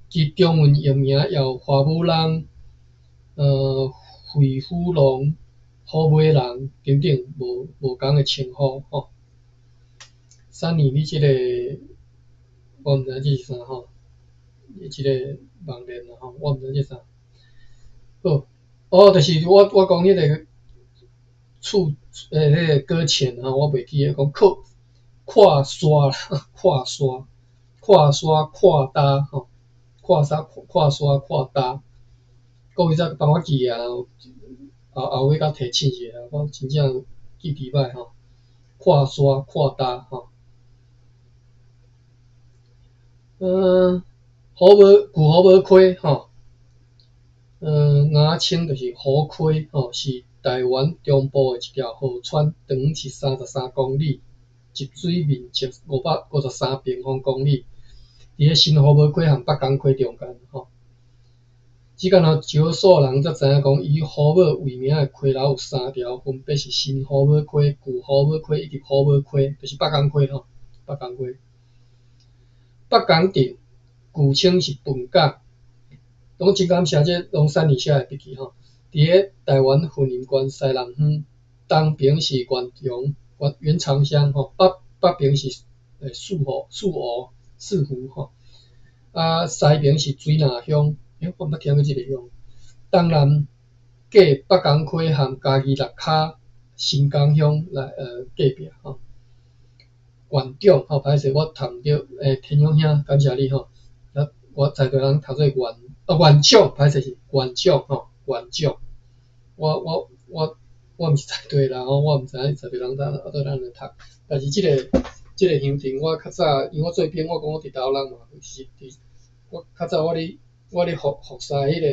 其中文譯名也有華語人、惠府龍、虎尾人等等無仝的稱呼吼。珊妮，你這個我毋知這是啥吼，你這個網頁啦吼，我毋知這啥。好，哦，就是我講彼個厝彼個擱淺吼，我袂記得講靠闊沙啦，闊沙、闊沙、闊焦吼，闊沙、闊沙、闊焦。各位再幫我記下，後尾佮提醒一下，我真正記佇歹吼。闊沙、闊焦吼。虎尾舊虎尾溪吼，雅稱就是虎溪吼，是台灣中部的一條河川，長是33公里，集水面積553平方公里，佇咧新虎尾溪和北港溪中間吼。只干焦少數人才知影講，以虎尾為名的溪流有三條，分別是新虎尾溪、舊虎尾溪以及虎尾溪，就是北港溪吼。北港溪。北港鎮舊稱是笨港，攏真感謝這攏珊妮寫的筆記吼。佇咧台灣雲林縣西南方，東爿是原長鄉吼，北爿是四湖吼，啊西爿是水林鄉，欸，我毋捌聽過這個鄉。東南隔北港溪和嘉義六跤新港鄉來隔壁吼。縣長吼，歹勢我讀毋著，天勇兄感謝你吼。啊，我在地人讀做縣，啊縣長，歹勢是縣長吼，縣長。我毋是在地人吼，我毋知影在地人怎怎按呢讀。但是這個鄉鎮，我較早因為我做兵，我講我佇台南嘛，是佇我較早我咧服侍彼個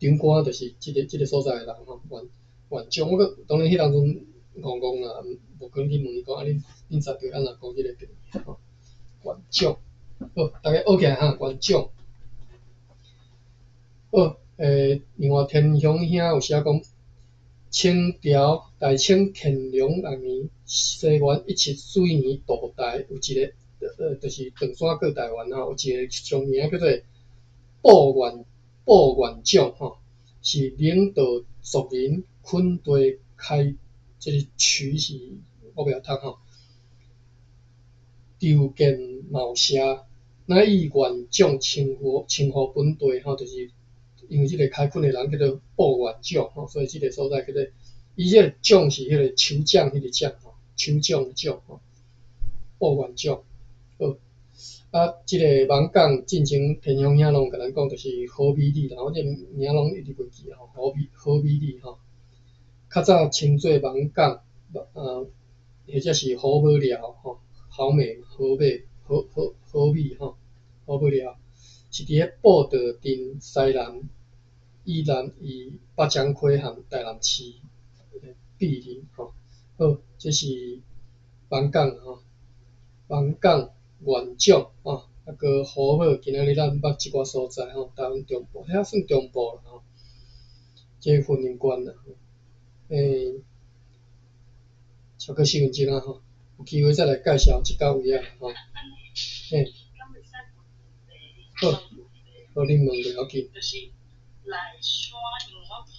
長官，就是這個所在的人吼，縣長。我閣當然彼當陣戇戇啦，無可能去問伊講啊，恁在地按怎講這個地吼？縣長，好，逐家學起來哈，縣長。好，另外天雄兄有寫講，清朝大清乾隆六年，西元1744年，渡台有一个，就是唐山過台灣吼，有一个上名叫做布元獎吼，是領導族人墾地開這个渠是，我袂曉讀吼。籌建茅舍，乃以元長稱呼本地吼，就是因為這个開墾的人叫做布元獎吼，所以這个所在叫做，伊這个獎是彼个酋長彼个獎吼，酋長的長吼，布元獎。好，啊，這个艋舺進前天雄兄攏有共咱講，就是好美里啦，我這名攏一直袂記吼，好美里吼。較早稱做艋舺，或者是好尾寮吼，好美、好美、好好好美吼，好尾寮是佇咧布道鎮西南以南以北漳溪和台南市毗鄰吼。好，這是艋舺吼，艋舺元長吼，啊閣好尾，今仔日咱捌這寡所在吼，台灣中部，遐算中部啦吼，這雲林縣啦，超過4分鐘啊吼，有機會再來介紹這九位啊吼。嘿，好，好，你問袂要緊。就是內山，因為我看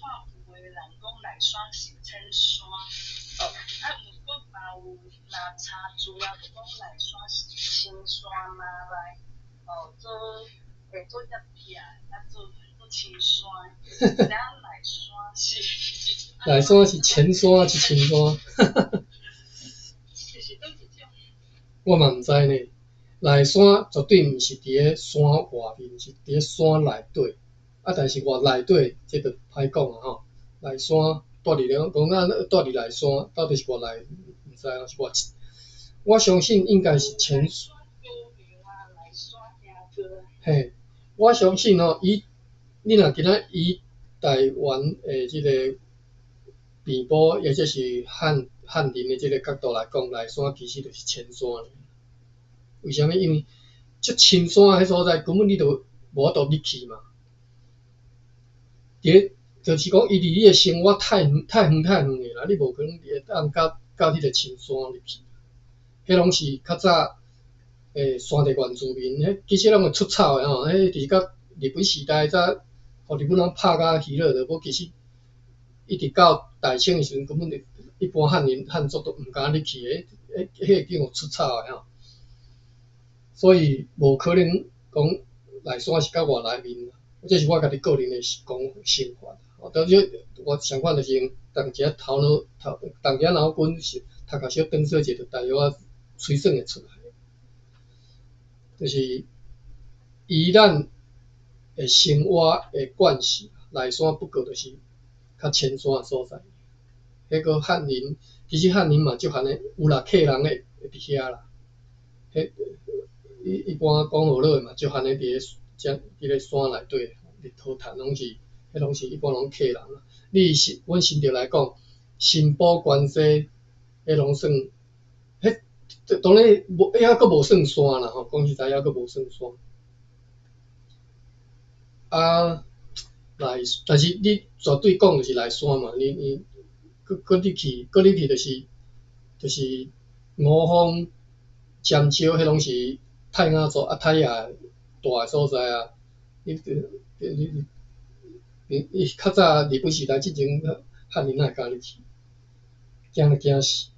有的人講內山是淺山，哦，啊，毋過嘛有若查資料就講內山是深山拿來，哦，做做葉片，啊做深山，知影內山是內山是淺山還是深山？是佗一種？我嘛毋知呢。內山絕對毋是佇咧山外面，是佇咧山內底。啊，但是偌內底，這就歹講啊吼。內山住佇咧，講啊住佇內山，到底是偌內，毋知哦，是偌。我相信應該是淺。嘿，我相信吼，以你若今仔以台灣的這个遍布，或者是漢人的這个角度來講，內山其實就是淺山。為啥物？因為足深山彼所在，根本你就無法度入去嘛。佇咧就是講，伊離你的生活太遠、太遠、太遠的啦，你無可能會當佮彼個深山入去。彼攏是較早山地原住民，彼其實攏會出草的吼，彼就是佮日本時代才予日本人拍甲稀落落，無其實一直到大清的時陣，根本就一般漢人漢族都毋敢入去的，彼個叫做出草的吼。所以無可能講內山是較外內面，這是我家己個人的講想法。當然，我相反就是用動一下頭腦，頭動一下腦筋，讀較小轉說者，就大約推算會出來。就是以咱的生活的慣勢，內山不過就是較淺山的所在。彼個漢人其實漢人嘛足罕的，有啦客人會佇遐啦。彼一般講河洛的嘛，足罕的佇咧遮佇咧山內底佇討趁，攏是彼攏是一般攏客人啦。你是阮新竹來講，新埔關西，彼攏算，彼當然無遐閣無算山啦吼，講實在遐閣無算山。啊，內但是你絕對講就是內山嘛，你閣入去，閣入去就是五峰、尖石，彼攏是泰雅族啊，泰雅住的所在啊。你你你你較早日本時代之前，漢人哪會敢入去？驚就驚死。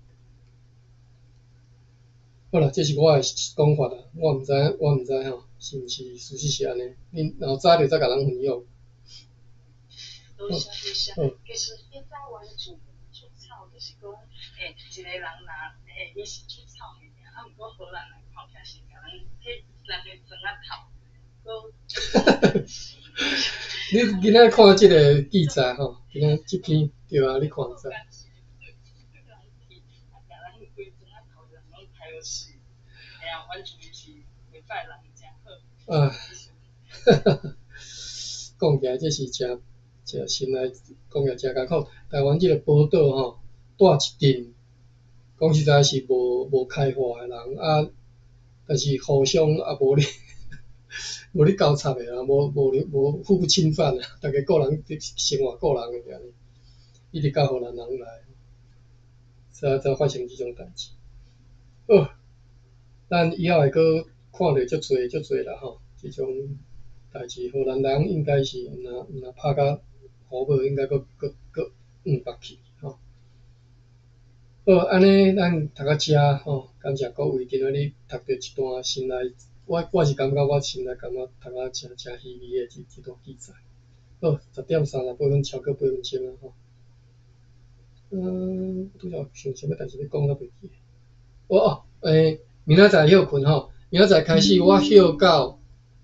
好啦，這是我的講法啦，我毋知吼，是毋是事實是按呢？恁若有知著再共咱分享。多謝多謝。其實彼早原住民出草，就是講，一個人若伊是出草的爾，啊，毋過予人來看起來是共人彼人的磚仔頭，閣。你今仔看這个記載吼，今仔這篇對啊，你看知。啊，講起來這是誠誠心內講起來誠艱苦。台灣這個寶島吼，住一陣，講實在是無開化的人啊，但是互相也無咧交插的啊，無互不侵犯啊，逐家顧人生活顧人的爾，一直到荷蘭人來。才發生這種代誌。好，咱以後會閣看著足濟足濟啦吼，這種代誌，荷蘭人應該是毋若毋若拍甲虎尾，應該閣閣閣黃白去吼。好，按呢咱讀到遮吼，感謝各位今仔日讀著一段心內，我我是感覺我心內感覺讀甲誠誠稀微的這這段記載。好，10點38分，超過8分鐘啊吼。嗯，拄才想啥物代誌欲講，我袂記。哦哦，欸，明仔載歇睏吼，明仔載開始我歇到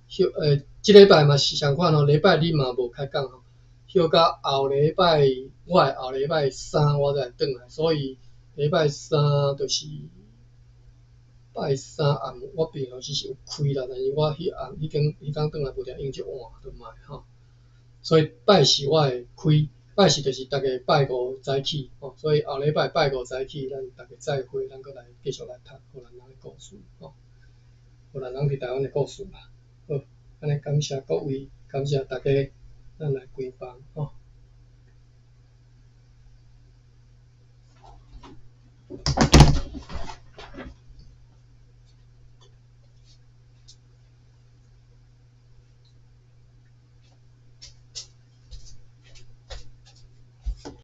歇欸，這禮拜嘛是相款吼，禮拜日嘛無開講吼，歇到後禮拜，我的後禮拜三我才會轉來，所以禮拜三就是拜三暗，我平常時是有開啦，但是我彼暗彼間彼工轉來無定用這換就莫吼，所以拜四我會開，拜四就是逐家拜五早起吼，所以後禮拜拜五早起，咱逐家再會，咱閣來繼續來讀荷蘭人的故事吼，荷蘭人佇台灣的故事啦。好，按呢感謝各位，感謝大家，咱來關房吼。